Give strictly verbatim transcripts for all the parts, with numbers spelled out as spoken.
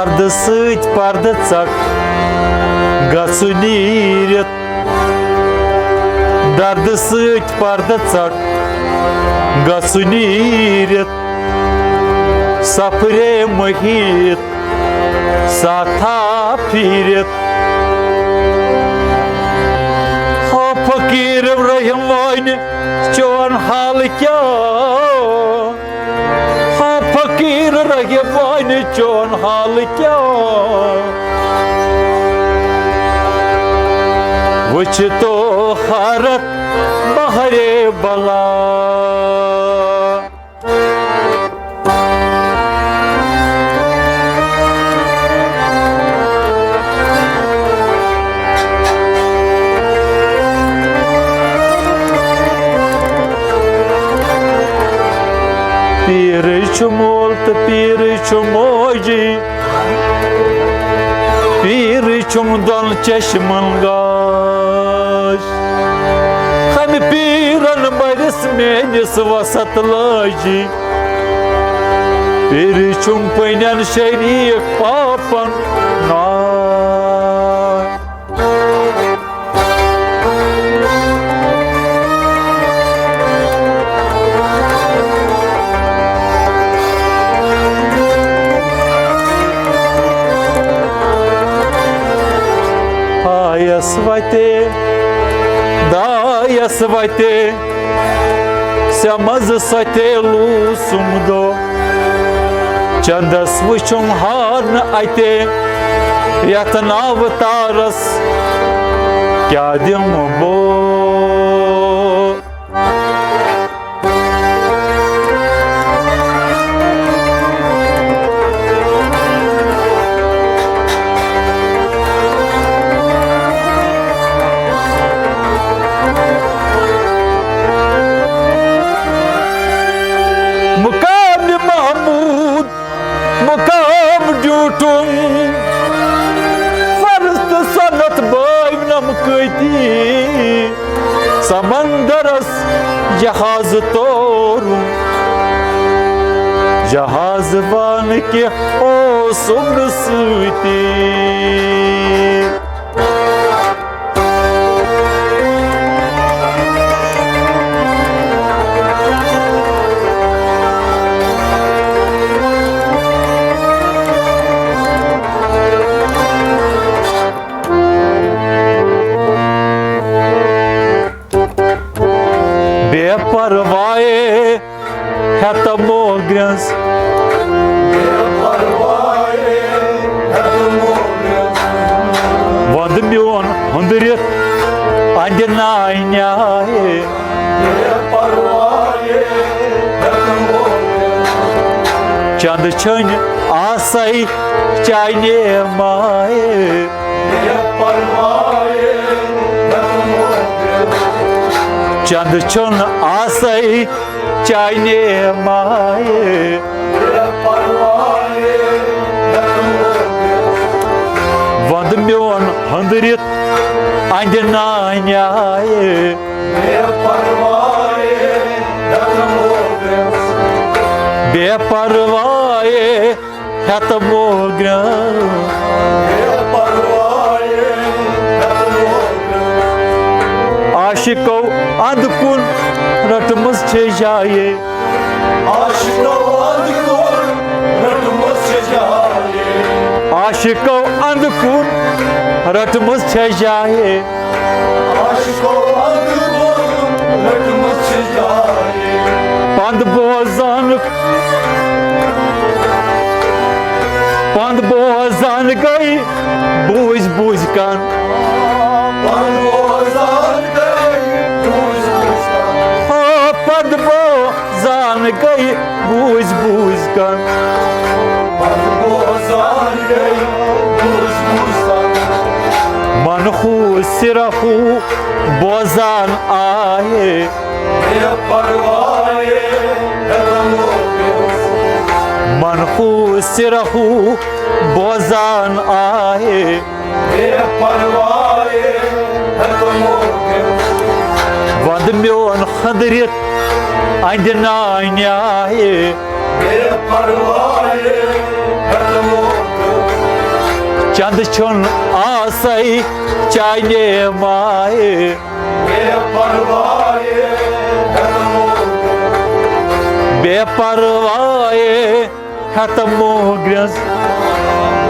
دردٕ سۭتۍ پردٕ ژٹ گژھُن نیٖرِتھ، دردٕ سۭتۍ پردٕ ژٹ گژھُن نیٖرِتھ، سفرے محیط ساتھا پھیٖرِتھ۔ ہا فقیٖر رحم وانہِ، چون حال کیٛاہ؟ ہا فقیٖر رحم وانہِ، چون حال کیٛاہ؟ وٕچھ تو حالت بہرے بلا۔ پیٖرٕے چھُ مول تہٕ پیٖرٕے چھُ موجی، پیٖرٕے چھُم دۄن چشمن گاش۔ ہمہِ پیٖرن بٔرِس میٲنِس وسط لٲجی، پیٖرٕے چھُم پٔنٮ۪ن شریٖک پاپن ناش۔ آیس وتے، دایس وتے، سمز ستے لوٗسُم دۄہ۔ چندس وٕچھُم ہارنہٕ اتے، یتھ ناوٕ تارس کیٛاہ دِمہٕ بہٕ؟ مقام محمود، مقام ڈیوٹھُم، فرض تہٕ سنت بٲوۍ نم کٔتی۔ سمندرس جہاز تورُم، جہاز وان کینٛہہ اوسُم نہٕ سۭتی۔ بے پرواے ہیٚتہٕ موگرِس۔ وَندٕ میون ہُنٛدرِتھ اَندِ نانیٛاے۔ چندٕ چھٔنۍ آسَے چانہِ مایہِ۔ چندٕ چھُنہٕ آسَے چانہِ مایہِ۔ وَندٕ میون ہُنٛدرِتھ اَندِ نانیٛاے۔ بے پرواے ہیٚتہٕ موگرِس۔ عاشقو اَنٛدٕ کُن رٔٹمٕژ چھے جایہِ۔ عاشقو اَنٛدٕ کُن رٔٹمٕژ چھے جایہِ۔ پند بوزان، پند بوزان گٔے بوٗزۍ بوٗزۍ کن۔ آ، پند بوزان گٔے بوٗزۍ بوٗزۍ کن۔ منحوس سرہو بوزان آیے۔ منحوس سرہو بوزان آیے۔ وَندٕ میون خٔنٛدرِتھ اَندِ نانیٛاے۔ چھُنہٕ آسَے چانہِ مایہِ۔ بے پرواہے ہٮ۪تہٕ موگرنٛز۔ بے پرواہے ہٮ۪تہٕ موگرنٛز۔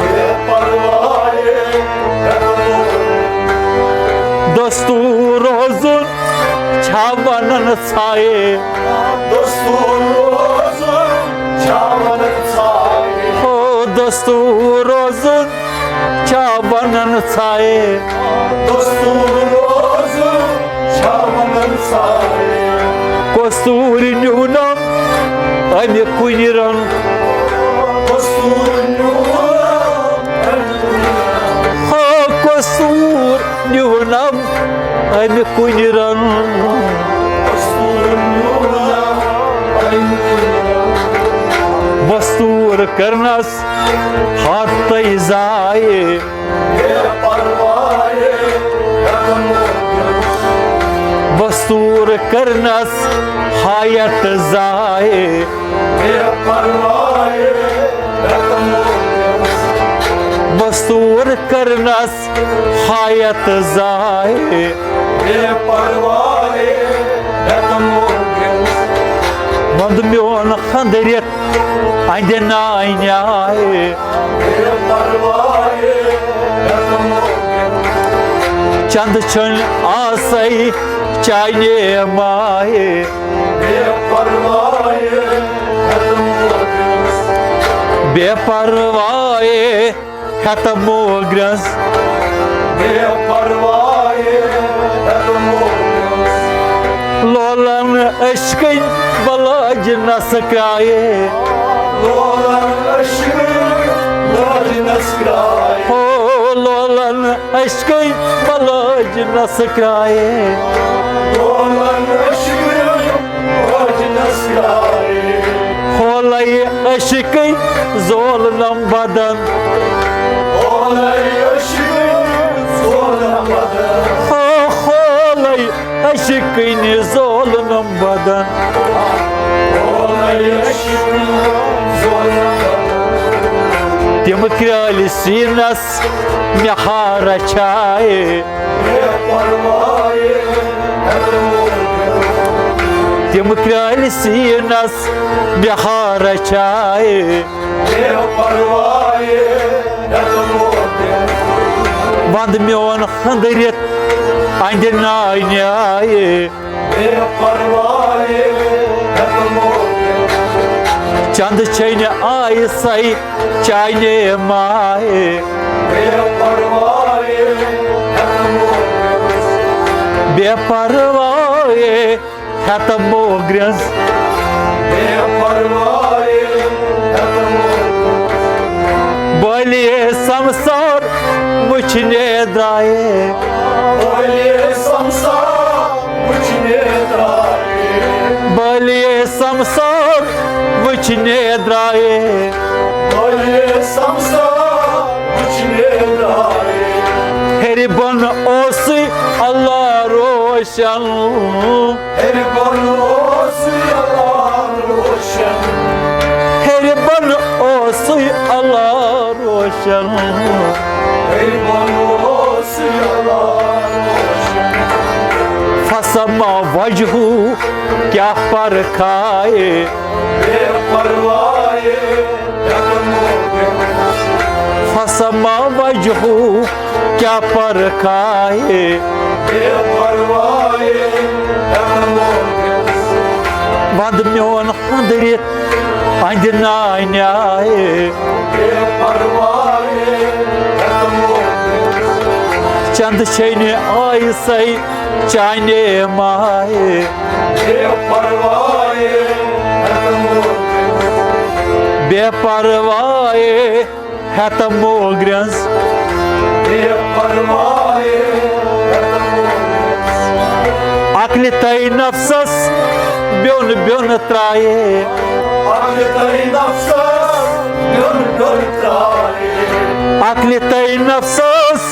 بے پرواہے ہٮ۪تہٕ موگرنٛز۔ دستوٗر روزُن چھا ونان ژھایہِ؟ دستوٗر روزُن چھا ونان ژھایہِ؟ ہو، دستوٗر روزُن چھا ونان ژھایہِ؟ دستوٗر روزُن چھا ونان ژھایہِ؟ قصوٗر نیوٗنم امہِ کُنہِ رنٛگ۔ قصوٗر نیوٗنم امہِ کُنہِ رنٛگ۔ ہا، قصوٗر نیوٗنم امہِ کُنہِ رنٛگ۔ قصوٗر نیوٗنم امہِ کُنہِ رنٛگ۔ مستوٗر کرنس ہتھے زایہِ۔ بے پرواہے ہٮ۪تہٕ موگرنٛز۔ مستوٗر کرنس ہایت زایہِ۔ بے پرواہے ہٮ۪تہٕ موگرنٛز۔ مستوٗر کرنس ہایت زایہِ۔ بے پرواہے ہٮ۪تہٕ موگرنٛز۔ وند میون خندرِتھ اندِ نانیایہِ۔ بے پرواہے ہٮ۪تہٕ موگرنٛز۔ چند چھُنہٕ آسَے چانہِ مایہِ۔ بے پرواہے ہٮ۪تہٕ موگرنٛز۔ بے پرواہے ہٮ۪تہٕ موگرنٛز۔ بے پرواہے ہٮ۪تہٕ موگرنٛز۔ لولن عشقٕنۍ بلٲج نس کرایے۔ لولن عشقٕنۍ بلٲج نس کرایے۔ ہو، لولن عشقٕنۍ بلٲج نس کرایے۔ لولن عشقٕنۍ بلٲج نس کرایے۔ ہولے عشقٕنۍ زولنم بدن۔ ہولے عشقٕنۍ زولنم بدن۔ ہو، ہولے عشقٕنۍ زولنم بدن۔ ہولے عشقٕنۍ زولنم بدن۔ تِم کرٛالۍ سیٖنس مےٚ ہا رچھایے۔ بے پرواہے ہٮ۪تہٕ موگرنٛز۔ تِم کرٛالۍ سیٖنس مےٚ ہا رچھایے۔ بے پرواہے ہٮ۪تہٕ موگرنٛز۔ وند میون خندرِتھ اندِ نانیایہِ۔ بے پرواہے ہٮ۪تہٕ موگرنٛز۔ چند چھنہٕ آیہِ سَے چانہِ مایہِ۔ بے پرواہے ہٮ۪تہٕ موگرنٛز۔ بے پرواہے ہٮ۪تہٕ موگرنٛز۔ بے پرواہے ہٮ۪تہٕ موگرنٛز۔ بٲلی سمسار وٕچھنہِ درایے۔ بٲلی سمسار وٕچھنہِ درایے۔ بٲلی سمسار وٕچھنہِ درایے۔ بٲلی سمسار وٕچھنہِ درایے۔ ہیٚرِ بۄن اوسُے اللہ روشن۔ ہیٚرِ بۄن اوسُے اللہ روشن۔ ہیٚرِ بۄن اوسُے اللہ روشن۔ ہیٚرِ بۄن اوسُے اللہ روشن۔ فسما وجہو کیٛاہ پرکھایے۔ بے پرواہے ہٮ۪تہٕ موگرنٛز۔ فسما وجہو کیٛاہ پرکھایے۔ بے پرواہے ہٮ۪تہٕ موگرنٛز۔ وند میون خندرِتھ اندِ نانیایہِ۔ بے پرواہے ہٮ۪تہٕ موگرنٛز۔ چند چھنہٕ آیہِ سَے چانہِ مایہِ۔ بے پرواہے ہٮ۪تہٕ موگرنٛز۔ بے پرواہے ہٮ۪تہٕ موگرنٛز۔ بے پرواہے ہٮ۪تہٕ موگرنٛز۔ عقلہِ تہٕ نفسس بیوٚن بیوٚن ترایے۔ عقلہِ تہٕ نفسس بیوٚن بیوٚن ترایے۔ عقلہِ تہٕ نفسس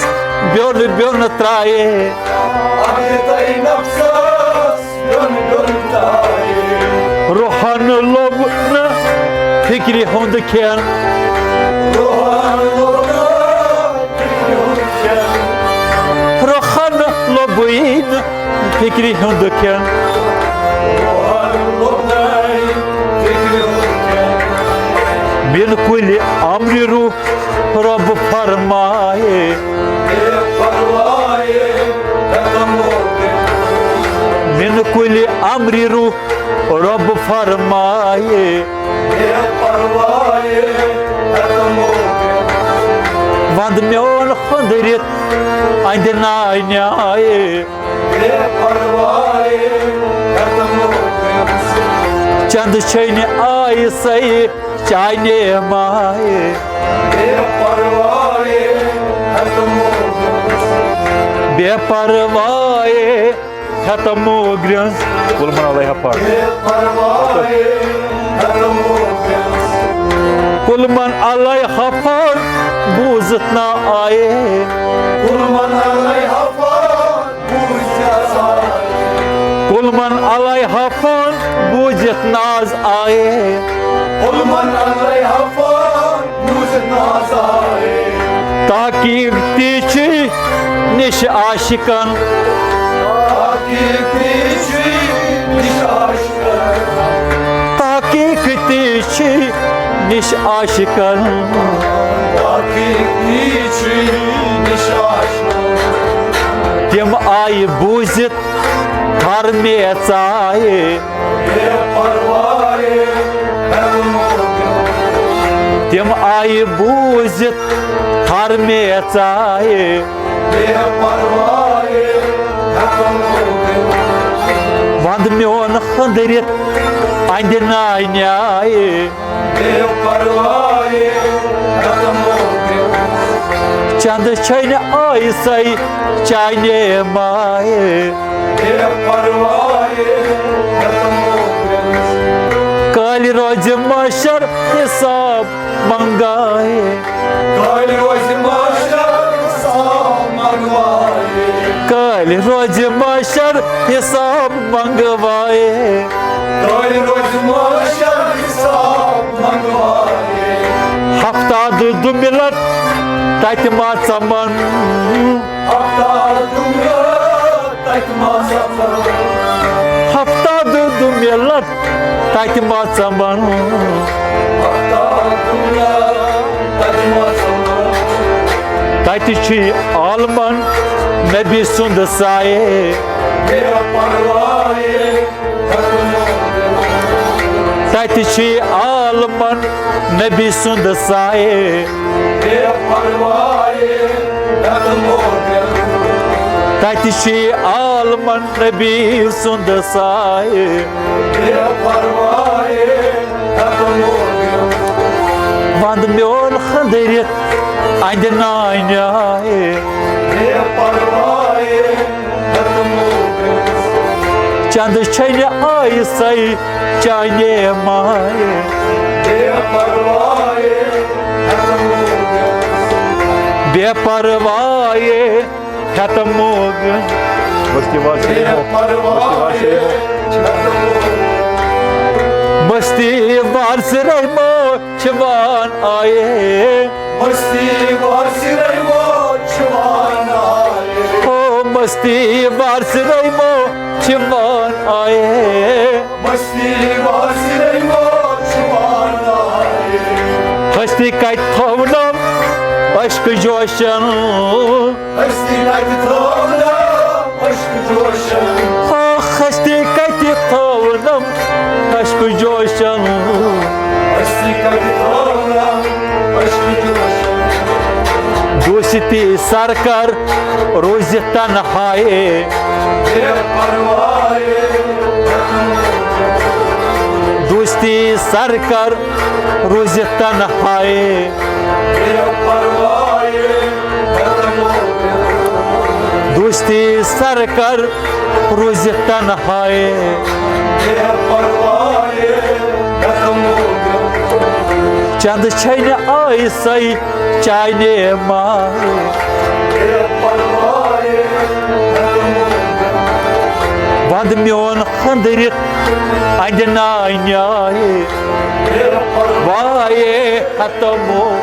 بیوٚن بیوٚن ترایے۔ عقلہِ تہٕ نفسس بیوٚن بیوٚن ترایے۔ روحن لوٚب نہٕ فکرِ ہُنٛد کھٮ۪ن۔ روحن لوٚب نہٕ لوٚبُے نہٕ فِکرِ ہُنٛد کھٮ۪ن۔ بِن کُلہِ اَمرِ روح رۄب فرمایے۔ بِن کُلہِ اَمرِ روح رۄب فرمایے۔ وَنٛد میون خٔنٛدرِتھ اَنٛدِ ناے نیایے۔ چندٕ چھٔنہِ آیہِ سَے چانہِ مایہِ۔ بے پرواے ہٮ۪تہٕ موگرِنٛز۔ کُل من علیہ فاض۔ کُل من علیہ فاض بوٗزِتھ نہ آیے۔ کُل من علیہ فاض بوٗزِتھ ناز آیے۔ تحقیق تہِ چھُے نِش عاشقن۔ تحقیق تہِ چھُے نِش عاشقن۔ تِم آیہِ بوٗزِتھ تھر مےٚ ژایہِ۔ تِم آیہِ بوٗزِتھ تھر مےٚ ژایہِ۔ وَنٛد میون خٔنٛدرِتھ اَنٛدِ ناے نیایہِ۔ چندٕ چھٔنہِ آیہِ سَے چانہِ مایہِ۔ کالہِ روزِ محشر حساب منگایہِ۔ کالہِ روزِ محشر حساب منگوایہِ۔ ہفتاد دُمِلت تتہِ ما ژمن۔ ہفتاد دُمِلت تتہِ ما ژمن۔ تتہِ چھُے عالمن نبی سُنٛد سایہِ۔ تتہِ چھُے عالمن نبی سُنٛد سایہِ۔ تتہِ چھُے عالمن نبی سُنٛد سایہِ۔ وَنٛد میون خٔنٛدرِتھ اَنٛدِ ناے نیایہِ۔ چندٕ چھٔنہِ آیہِ سَے چانہِ مایہِ۔ بے پرواے ہٮ۪تہٕ موگرِنٛز۔ مستی وار سرے مو۔ مستی وار سرے مو۔ مستی وار سرے مو چھِ وان آیے۔ مستی وار سرے مو چھِ وان آیے۔ او مستی وار سرے مو چھِ وان آیے۔ مستی وار سرے مو چھِ وان آیے۔ ہستی کتہِ تھاونم اشک جوشن۔ ہستی کتہِ تھاونم اشک جوشن۔ آخ، ہستی کتہِ تھاونم اشک جوشن۔ ہستی کتہِ تھاونم اشک جوشن۔ دوستی سرکر روزِ تنہائے۔ بے پرواہے۔ دوستی سرکر روزِ تنہائے۔ دوستی سرکر روزِ تنہائے۔ چند چھنہ آئی سئی چانے مائے۔ وند میون خندرت اندِ نانیائے۔ وائے ختمو۔